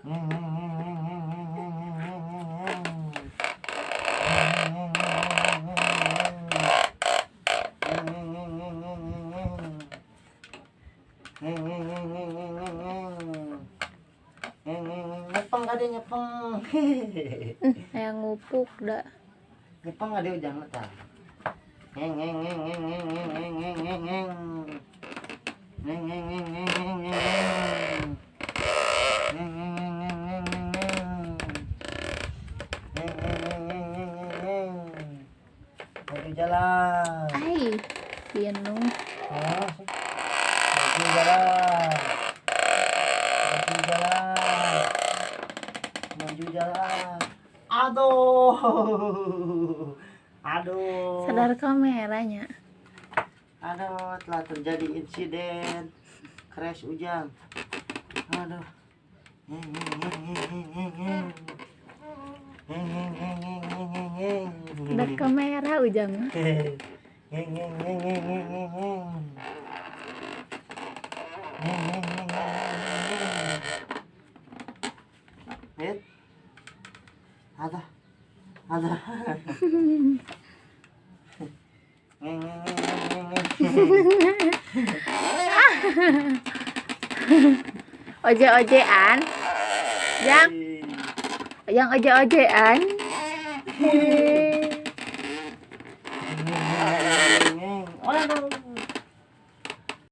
Nyepeng kade nyepeng. Yang ngupuk dah. Nyepeng kade ujang ta. Ngeng ngeng ngeng ngeng ngeng ngeng ngeng ngeng ngeng ngeng. Ngeng ngeng ngeng ngeng ngeng ngeng ngeng. Ngeng ngeng ngeng ngeng ngeng ngeng ngeng. Ngeng ngeng ngeng ngeng ngeng ngeng ngeng. Maju jalan. Ai, bingung. Ah, maju jalan. Maju jalan. Maju jalan. Aduh. Aduh. Sadar kameranya. Aduh, telah terjadi insiden crash Ujang. Aduh. Ngeng ngeng ngeng ngeng ngeng ngeng. Ngeng ngeng ngeng ngeng ngeng ngeng ngeng. Sadar kamera Ujang. Ngeng ngeng ngeng ngeng ngeng ngeng ngeng. Ngeng ngeng ngeng ngeng ngeng ngeng. Eh. Ada. Ada. Ngeng ngeng ngeng ngeng ngeng. Oje-ojean. Jang, yang oje-ojean. Waduh.